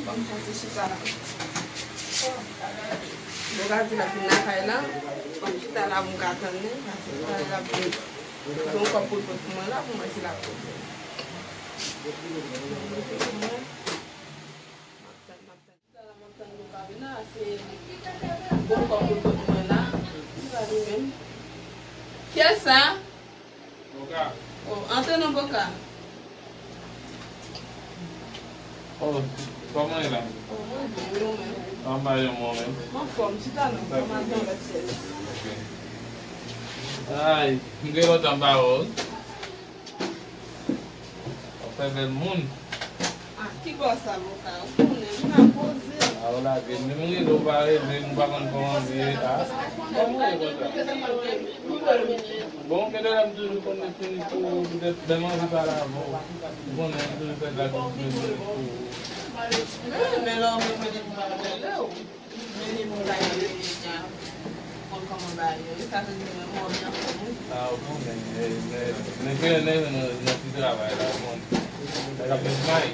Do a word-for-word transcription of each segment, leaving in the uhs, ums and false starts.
Fò m soti chita la. Bon, gade, lè m vin lakay la, fò m chita la pou m ka tann li, paske talè l ap vin. Gen yon kòb pou l pot pou mwen la, pou mwen se l ap pote. Pou mwen, m ap tann, m ap tann. Chita la, m ap tann pou Fabina, se bon kòb pou l pot pou mwen la. Li pa li menm. Kiyès sa? Boka. Oh, antre non, Boka. Oh, kòman e la? Oh, mwen byen, wi, ou menm? Anba yon mò menm. M anfòm, chita non, m al nan lòt chèz. Ok. Ay, m gen lontan m pa wè w. W ap fè bèl moun. Ah, ki bò sa, Boka? Ou konnen, m ka poze. A, w lage m. Menm rele w pa rele m, ou pa konn kòman m ye, a. Kòman w ye konsa? Bon, gen de lè m toujou konn fini pou ou, poutèt lè m anvi pale avè w. Ou konnen m toujou fè sa pou m fini pou ou. Men, men lè w menm rele m, m pa rele w. Men li moun la yo, yo deja konn kòman bagay yo ye. Sa vle di mwen mò byen fò, wi. Ah, ou konnen, eh, nèg, nèg yo, nèg yo nan, nan ti travay la, ou konnen. Nèg ap met may.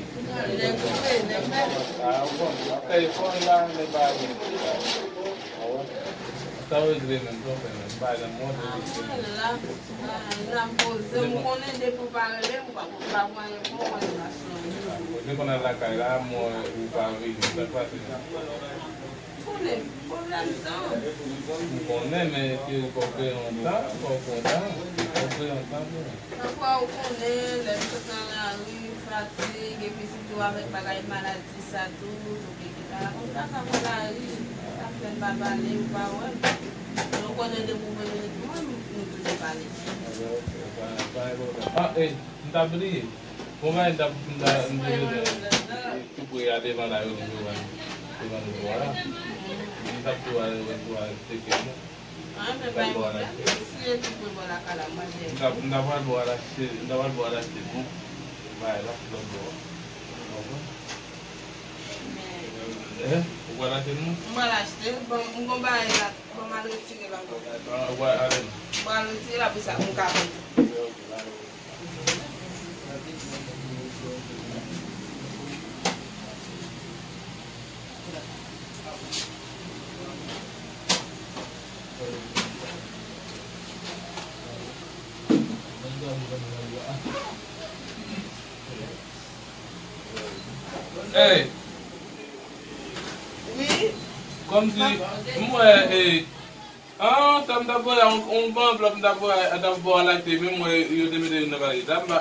Nèg vre, nèg vre. Ah, ou konnen. Ap fè efò la, men pa gen. Ah, wè. Sa w regle menm, sa w fè menm. M pa janm monte. Ah, mwen la. Ah, la m poze, m konnen depi w pa rele m, ou pa, ou pa pran enfòmasyon. Depi w al lakay la, m wè ou pa vini, sa k pase? Ou konnen, pwoblèm tan. M konnen, men ke fò w kreye yon tan, fò w pran tan, fò w kreye yon tan pou mwen. Tankou ou konnen, lè m sot nan lari, fatig, epi sitou avèk bagay maladi. Sa tou, nou te gen la, konsa ka fè lari, sa fè n pa pale, ou pa wè. Nou konnen depi w vin ret mwen, nou toujou pale. Ah, eh, m t ap bliye. Bon, bagay, m t ap, m t ap, m te bezwen tou pre a devan la, yo di devan, devan nou bò la. M t ap tou al, al tcheke nou. Ah, men pa gen pwoblèm. Si yo tou pre bò lakay la, mwen jere. M ta, m ta pral bò al achte, m ta pral bò al achte nou. Bagay la, lòt bò. Ou konprann? Men. Eh, ou pral achte nou? M pral achte, bon, m gon bagay la, bon, m al retire l ankò. Ah, ou pral ale nou? M pral retire l, apre sa, m ka vini. Ok, ok, ale. Hey! Wi? Kòmsi, m wè, eh, ah, sa m t ap voye, yon, yon bon anvlòp m t ap voye, t ap voye lakte, men m wè yo te mete youn nan valiz la, m pa,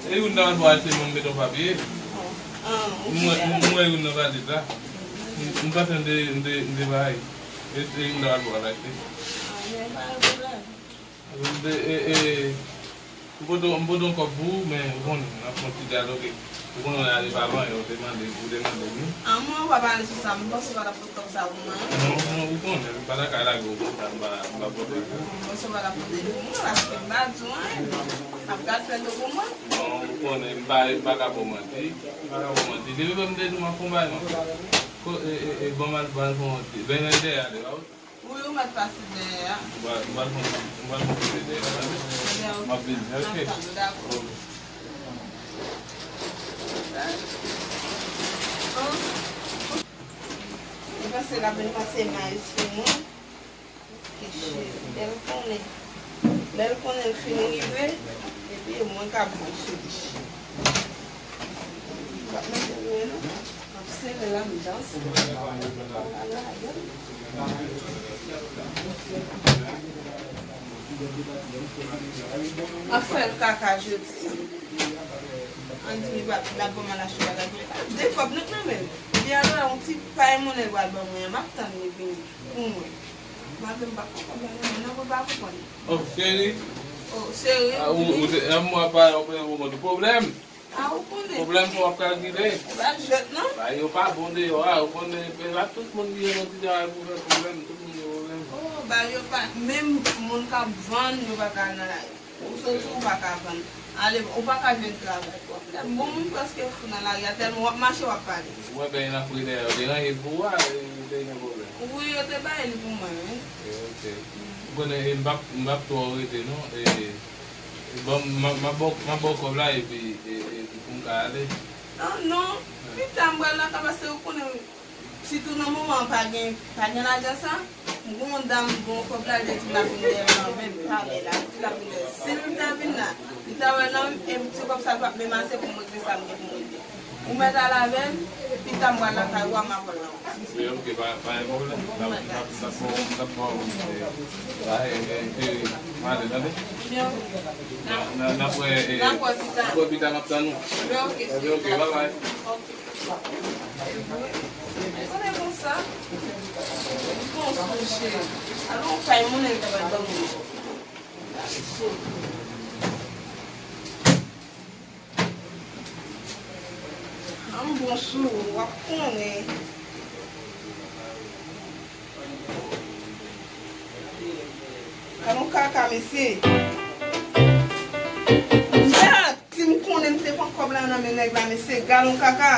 e youn nan valiz la, se mwen m mete yon papye. Ah, m wè, m wè youn nan valiz la. M, m panse m te, m te, m te bay. E, e youn nan valiz la. Ah, men pa gen pwoblèm. M te, e, e, M pote, m pote yon kòb pou ou, men ou konnen, n ap fè yon ti dyaloge. Ou konnen, w ale pa vanyan, ou te mande, ou te mande m wi. An mwen, ou pa pale sou sa, m panse w pa t ap pot kòb sa pou mwen. Non, non, ou konnen, m pa ta ka lage w konsa, m pa, m pa pote l pou ou. M panse w pa t ap pote l pou mwen, paske m pa di w anyen, men m ap gad fè do pou mwen. Non, ou konnen, m pa, m pa ka ba w manti, m pa ka ba w manti. Depi lè m te di w m ap fè yon bagay, non. Ko, e, e, e, ban m al, ban m al fè yon ti, ben, men dèyè ale, pa wi. Wi, ou mèt pase dèyè a. M pral, m pral pran, m pral pran kote dèyè a, tande? M ap vini, ok? Dakò. Li panse l ap vin pase may sou mwen. Ki cheri, lè l konnen, lè l konnen l fin rive, epi e mwen k ap bon sou li. M p ap mete l lwen non. M ap sere l anndan. M ap fè l kaka jodi. Ann di li pa, l ap ban m al achte bagay pou li. De kòb nou k nan men l. Li al wè yon ti pay monnen l pral ban mwen an. M ap tann li vini pou mwen. Maten m pa konprann bagay la, non, mwen pa konprann. Oh, cheri. Oh, cheri, ah, ou, ou te, yon mwa pa, ou pa konprann pwoblèm. Ah, ou konnen. Pwoblèm pou w ap kalkile. E pa jwèt, non. Bagay yo pa bon deyò a, ou konnen, men la tout moun ki gen yon ti travay pou fè pwoblèm, tout moun gen pwoblèm. Oh, bagay yo pa, menm moun k ap vann, yo pa ka al nan lari. Ou soti, ou pa ka vann. Ale, ou pa ka jwenn travay. Pwoblèm. Bon, moun prèske fou nan lari a, tèlman w ap mache, w ap pale. Ou wè bèy nan fri dèyè, yo te range l pou ou a, yo te gen pwoblèm. Wi, yo te bay li pou mwen, wi. Ok, ok. Ou konnen, e, m p ap, m p ap twò rete, non. E, e, bon, m a, m a ba w, m a ba w kòb la, epi, e, epi pou m ka ale. Ah, non. Wi. Pita m pral lakay paske ou konnen, sitou nan moman an pa gen, pa gen lajan sa. M gen yon dam, m gen yon kòb la, li di l ap vin dèyè m nan ven, m pale la, li di l ap vin dèyè. Si l ta vin la, li ta wè nan, e ti kòb sa l p ap menm ase pou m regle sa m gen pou m regle. Ou mèt al avè l, pita m pral lakay ou a, m ap wè l nan. Wi, ok, pa, pa gen pwoblèm. N ap, n ap, n ap ba w, n ap ba w, eh, ba, eh, eh, eh, male, tande? N ap, n ap, n ap wè, eh, n ap wè pita. N ap wè pita, n ap tann ou. Wi, ok, ok, bye bye. Ok. Konnen konsa? Bon, sonje. Alò, ou kay moun, li ta pral ban moun. An bon sou ou, w ap konnen. Galon kaka, mesye. Yat! Si m konnen m te pran kòb la nan men nèg la, mesye, galon kaka.